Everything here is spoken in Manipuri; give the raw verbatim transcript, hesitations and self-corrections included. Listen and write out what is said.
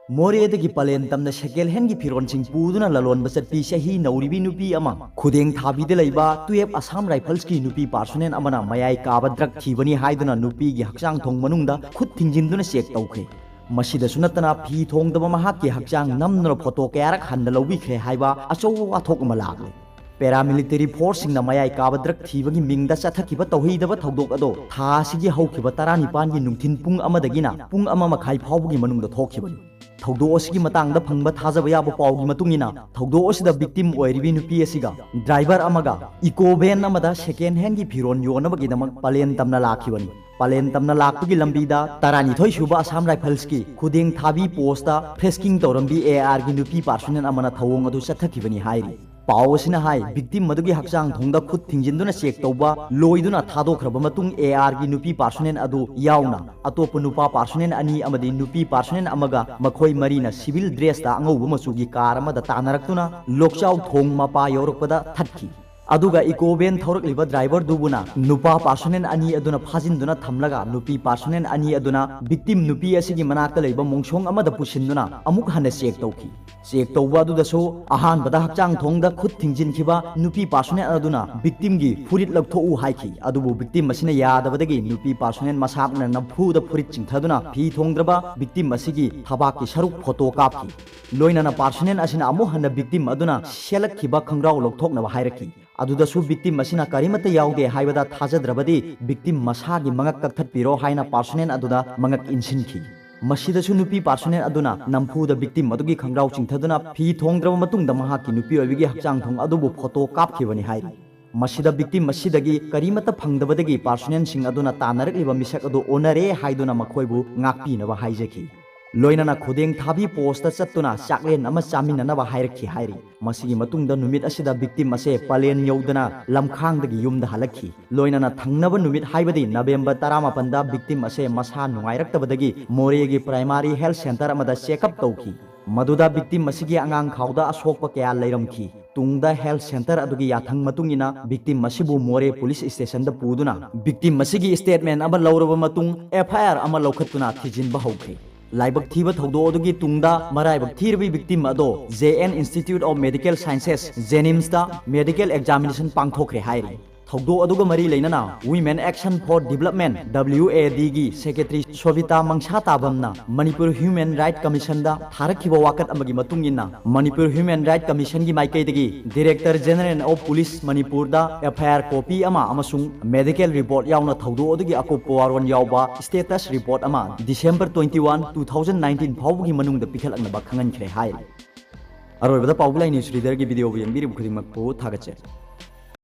ꯃꯣꯔꯦꯗꯒꯤ ꯄꯂꯦꯟ ꯇꯝꯅ second handꯒꯤ ꯐꯤꯔꯣꯟꯁꯤꯡ ꯄꯨꯗꯨꯅ ꯂꯂꯣꯟꯕ ꯆꯠꯄꯤ ꯆꯍꯤ ꯅꯧꯔꯤꯕꯤ ꯅꯨꯄꯤ ꯑꯃ, ꯈꯨꯗꯦꯡ ꯊꯥꯕꯤꯗ ꯂꯩꯕ twelve Assam Riflesꯀꯤ ꯅꯨꯄꯤ personnel ꯑꯃꯅ ꯃꯌꯥꯏ ꯀꯥꯕ drug ꯊꯤꯕꯅꯤ ꯍꯥꯏꯗꯨꯅ ꯅꯨꯄꯤꯒꯤ ꯍꯛꯆꯥꯡ ꯊꯣꯡ ꯃꯅꯨꯡꯗ ꯈꯨꯠ ꯊꯤꯡꯖꯤꯟꯗꯨꯅ check ꯇꯧꯈ꯭ꯔꯦ꯫ ꯃꯁꯤꯗꯁꯨ ꯅꯠꯇꯅ ꯐꯤ ꯊꯣꯡꯗꯕ ꯃꯍꯥꯛꯀꯤ ꯍꯛꯆꯥꯡ ꯅꯝꯗꯨꯅ photo ꯀꯌꯥꯔꯛ ꯍꯟꯅ ꯂꯧꯕꯤꯈ꯭ꯔꯦ ꯍꯥꯏꯕ ꯑꯆꯧꯕ ꯋꯥꯊꯣꯛ ꯑꯃ ꯂꯥꯛꯂꯦ꯫ Paramilitary forceꯁꯤꯡꯅ ꯃꯌꯥꯏ ꯀꯥꯕ drug ꯊꯤꯕꯒꯤ ꯃꯤꯡꯗ ꯆꯠꯊꯈꯤꯕ ꯇꯧꯍꯩꯗꯕ ꯊꯧꯗꯣꯛ ꯑꯗꯣ ꯊꯥ ꯑꯁꯤꯒꯤ ꯍꯧꯈꯤꯕ ꯇꯔꯥꯅꯤꯄꯥꯟꯒꯤ ꯅꯨꯡꯊꯤꯟ ꯄꯨꯡ ꯑꯃꯗꯒꯤꯅ ꯄꯨꯡ ꯑꯃ ꯃꯈꯥꯏ ꯐꯥꯎꯕꯒꯤ ꯃꯅꯨꯡꯗ ꯊꯣꯛꯈꯤꯕꯅꯤ꯫ ꯊꯧꯗꯣꯛ ꯑꯁꯤꯒꯤ ꯃꯇꯥꯡꯗ ꯐꯪꯕ ꯊꯥꯖꯕ ꯌꯥꯕ ꯄꯥꯎꯒꯤ ꯃꯇꯨꯡ ꯏꯟꯅ, ꯊꯧꯗꯣꯛ ꯑꯁꯤꯗ victim ꯑꯣꯏꯔꯤꯕꯤ ꯅꯨꯄꯤ ꯑꯁꯤꯒ driver ꯑꯃꯒ eco van ꯑꯃꯗ second handꯒꯤ ꯐꯤꯔꯣꯜ ꯌꯣꯟꯅꯕꯒꯤꯗꯃꯛ ꯄꯂꯦꯟ ꯇꯝꯅ ꯂꯥꯛꯈꯤꯕꯅꯤ꯫ ꯄꯂꯦꯟ ꯇꯝꯅ ꯂꯥꯛꯄꯒꯤ ꯂꯝꯕꯤꯗ ꯇꯔꯥꯅꯤꯊꯣꯏ ꯁꯨꯕ Assam Riflesꯀꯤ ꯈꯨꯗꯦꯡ ꯊꯥꯕꯤ postꯇ frisking ꯇꯧꯔꯝꯕꯤ ARꯒꯤ ꯅꯨꯄꯤ personnel ꯑꯃꯅ ꯊꯧꯑꯣꯡ ꯑꯗꯨ ꯆꯠꯊꯈꯤꯕꯅꯤ ꯍꯥꯏꯔꯤ꯫ ꯄꯥꯎ ꯑꯁꯤꯅ ꯍꯥꯏ, victim ꯑꯗꯨꯒꯤ ꯍꯛꯆꯥꯡ ꯊꯣꯡꯗ ꯈꯨꯠ ꯊꯤꯡꯖꯤꯟꯗꯨꯅ check ꯇꯧꯕ ꯂꯣꯏꯗꯨꯅ ꯊꯥꯗꯣꯛꯈ꯭ꯔꯕ ꯃꯇꯨꯡ, ARꯒꯤ ꯅꯨꯄꯤ personnel ꯑꯗꯨ ꯌꯥꯎꯅ ꯑꯇꯣꯞꯄ ꯅꯨꯄꯥ personnel ꯑꯅꯤ ꯑꯃꯗꯤ ꯅꯨꯄꯤ personnel ꯑꯃꯒ ꯃꯈꯣꯏ ꯃꯔꯤꯅ civil dressꯇ ꯑꯉꯧꯕ ꯃꯆꯨꯒꯤ car ꯑꯃꯗ ꯇꯥꯟꯅꯔꯛꯇꯨꯅ ꯂꯣꯛꯆꯥꯎ ꯊꯣꯡ ꯃꯄꯥ ꯌꯧꯔꯛꯄꯗ ꯊꯠꯈꯤ꯫ ꯑꯗꯨꯒ eco van ꯊꯧꯔꯛꯂꯤꯕ driverꯗꯨꯕꯨꯅ ꯅꯨꯄꯥ personnel ꯑꯅꯤ ꯑꯗꯨꯅ ꯐꯥꯖꯤꯟꯗꯨꯅ ꯊꯝꯂꯒ ꯅꯨꯄꯤ personnel ꯑꯅꯤ ꯑꯗꯨꯅ victim ꯅꯨꯄꯤ ꯑꯁꯤꯒꯤ ꯃꯅꯥꯛꯇ ꯂꯩꯕ ꯃꯣꯡꯁꯣꯡ ꯑꯃꯗ ꯄꯨꯁꯤꯟꯗꯨꯅ ꯑꯃꯨꯛ ꯍꯟꯅ check ꯇꯧꯈꯤ꯫ Check ꯇꯧꯕ ꯑꯗꯨꯗꯁꯨ ꯑꯍꯥꯟꯕꯗ ꯍꯛꯆꯥꯡ ꯊꯣꯡꯗ ꯈꯨꯠ ꯊꯤꯡꯖꯤꯟꯈꯤꯕ ꯅꯨꯄꯤ personnel ꯑꯗꯨꯅ victimꯒꯤ ꯐꯨꯔꯤꯠ ꯂꯧꯊꯣꯛꯎ ꯍꯥꯏꯈꯤ꯫ ꯑꯗꯨꯕꯨ victim ꯑꯁꯤꯅ ꯌꯥꯗꯕꯗꯒꯤ ꯅꯨꯄꯤ personnel ꯃꯁꯥꯛꯅ ꯅꯝꯐꯨꯗ ꯐꯨꯔꯤꯠ ꯆꯤꯡꯊꯗꯨꯅ ꯐꯤ ꯊꯣꯡꯗ꯭ꯔꯕ victim ꯑꯁꯤꯒꯤ ꯊꯕꯥꯛꯀꯤ ꯁꯔꯨꯛ photo ꯀꯥꯞꯈꯤ꯫ ꯂꯣꯏꯅꯅ personnel ꯑꯁꯤꯅ ꯑꯃꯨꯛ ꯍꯟꯅ victim ꯑꯗꯨꯅ ꯁꯦꯠꯂꯛꯈꯤꯕ ꯈꯣꯡꯒ꯭ꯔꯥꯎ ꯂꯧꯊꯣꯛꯅꯕ ꯍꯥꯏꯔꯛꯈꯤ꯫ ꯑꯗꯨꯗꯁꯨ victim ꯑꯁꯤꯅ ꯀꯔꯤꯃꯠꯇ ꯌꯥꯎꯗꯦ ꯍꯥꯏꯕꯗ ꯊꯥꯖꯗ꯭ꯔꯕꯗꯤ victim ꯃꯁꯥꯒꯤ ꯃꯉꯛ ꯀꯛꯊꯠꯄꯤꯔꯣ ꯍꯥꯏꯅ personnel ꯑꯗꯨꯗ ꯃꯉꯛ ꯏꯟꯁꯤꯟꯈꯤ꯫ ꯃꯁꯤꯗꯁꯨ ꯅꯨꯄꯤ personnel ꯑꯗꯨꯅ ꯅꯝꯐꯨꯗ victim ꯑꯗꯨꯒꯤ ꯈꯣꯡꯒ꯭ꯔꯥꯎ ꯆꯤꯡꯊꯗꯨꯅ ꯐꯤ ꯊꯣꯡꯗ꯭ꯔꯕ ꯃꯇꯨꯡꯗ ꯃꯍꯥꯛꯀꯤ ꯅꯨꯄꯤ ꯑꯣꯏꯕꯤꯒꯤ ꯍꯛꯆꯥꯡ ꯊꯣꯡ ꯑꯗꯨꯕꯨ photo ꯀꯥꯞꯈꯤꯕꯅꯤ ꯍꯥꯏꯔꯤ꯫ ꯃꯁꯤꯗ victim ꯑꯁꯤꯗꯒꯤ ꯀꯔꯤꯃꯠꯇ ꯐꯪꯗꯕꯗꯒꯤ personnelꯁꯤꯡ ꯑꯗꯨꯅ ꯇꯥꯟꯅꯔꯛꯂꯤꯕ ꯃꯤꯁꯛ ꯑꯗꯨ ꯑꯣꯟꯅꯔꯦ ꯍꯥꯏꯗꯨꯅ ꯃꯈꯣꯏꯕꯨ ꯉꯥꯛꯄꯤꯅꯕ ꯍꯥꯏꯖꯈꯤ꯫ ꯂꯣꯏꯅꯅ ꯈꯨꯗꯦꯡ ꯊꯥꯕꯤ postꯇ ꯆꯠꯇꯨꯅ ꯆꯥꯛꯂꯦꯟ ꯑꯃ ꯆꯥꯃꯤꯟꯅꯅꯕ ꯍꯥꯏꯔꯛꯈꯤ ꯍꯥꯏꯔꯤ꯫ ꯃꯁꯤꯒꯤ ꯃꯇꯨꯡꯗ ꯅꯨꯃꯤꯠ ꯑꯁꯤꯗ victim ꯑꯁꯦ ꯄꯂꯦꯟ ꯌꯧꯗꯅ ꯂꯝꯈꯥꯡꯗꯒꯤ ꯌꯨꯝꯗ ꯍꯜꯂꯛꯈꯤ꯫ ꯂꯣꯏꯅꯅ ꯊꯪꯅꯕ ꯅꯨꯃꯤꯠ ꯍꯥꯏꯕꯗꯤ November ꯇꯔꯥꯃꯥꯄꯟꯗ victim ꯑꯁꯦ ꯃꯁꯥ ꯅꯨꯡꯉꯥꯏꯔꯛꯇꯕꯗꯒꯤ ꯃꯣꯔꯦꯒꯤ primary health centre ꯑꯃꯗ check up ꯇꯧꯈꯤ꯫ ꯃꯗꯨꯗ victim ꯑꯁꯤꯒꯤ ꯑꯉꯥꯡ ꯈꯥꯎꯗ ꯑꯁꯣꯛꯄ ꯀꯌꯥ ꯂꯩꯔꯝꯈꯤ꯫ ꯇꯨꯡꯗ health centre ꯑꯗꯨꯒꯤ ꯌꯥꯊꯪ ꯃꯇꯨꯡ ꯏꯟꯅ victim ꯑꯁꯤꯕꯨ ꯃꯣꯔꯦ police stationꯗ ꯄꯨꯗꯨꯅ victim ꯑꯁꯤꯒꯤ statement ꯑꯃ ꯂꯧꯔꯕ ꯃꯇꯨꯡ FIR ꯑꯃ ꯂꯧꯈꯠꯇꯨꯅ ꯊꯤꯖꯤꯟꯕ ꯍꯧꯈ꯭ꯔꯦ꯫ ꯂꯥꯏꯕꯛ ꯊꯤꯕ ꯊꯧꯗꯣꯛ ꯑꯗꯨꯒꯤ ꯇꯨꯡꯗ ꯃꯔꯥꯏꯕꯛ ꯊꯤꯔꯕꯤ victim ꯑꯗꯣ J N Institute of Medical Sciences, JNIMSꯇ medical examination ꯄꯥꯡꯊꯣꯛꯈ꯭ꯔꯦ ꯍꯥꯏꯔꯤ꯫ ꯊꯧꯗꯣꯛ ꯑꯗꯨꯒ ꯃꯔꯤ ꯂꯩꯅꯅ Women Action for Development, WADꯒꯤ secretary ꯁꯣꯕꯤꯇꯥ ꯃꯪꯁꯥ ꯇꯥꯕꯝꯅ Manipur Human Right Commissionꯗ ꯊꯥꯔꯛꯈꯤꯕ ꯋꯥꯀꯠ ꯑꯃꯒꯤ ꯃꯇꯨꯡ ꯏꯟꯅ, Manipur Human Right Commissionꯒꯤ ꯃꯥꯏꯀꯩꯗꯒꯤ Director General of Police ꯃꯅꯤꯄꯨꯔꯗ F I R copy ꯑꯃ ꯑꯃꯁꯨꯡ medical report ꯌꯥꯎꯅ ꯊꯧꯗꯣꯛ ꯑꯗꯨꯒꯤ ꯑꯀꯨꯞꯄ ꯋꯥꯔꯣꯜ ꯌꯥꯎꯕ status report ꯑꯃ December twenty one, two thousand nineteen ꯐꯥꯎꯕꯒꯤ ꯃꯅꯨꯡꯗ ꯄꯤꯈꯠꯂꯛꯅꯕ ꯈꯪꯍꯟꯈ꯭ꯔꯦ ꯍꯥꯏꯔꯤ꯫ ꯑꯔꯣꯏꯕꯗ ꯄꯥꯎꯕꯤ ꯂꯥꯏ news readerꯒꯤ videoꯕꯨ ꯌꯦꯡꯕꯤꯔꯤꯕ ꯈꯨꯗꯤꯡꯃꯛꯄꯨ ꯊꯥꯒꯠꯆꯔꯤ꯫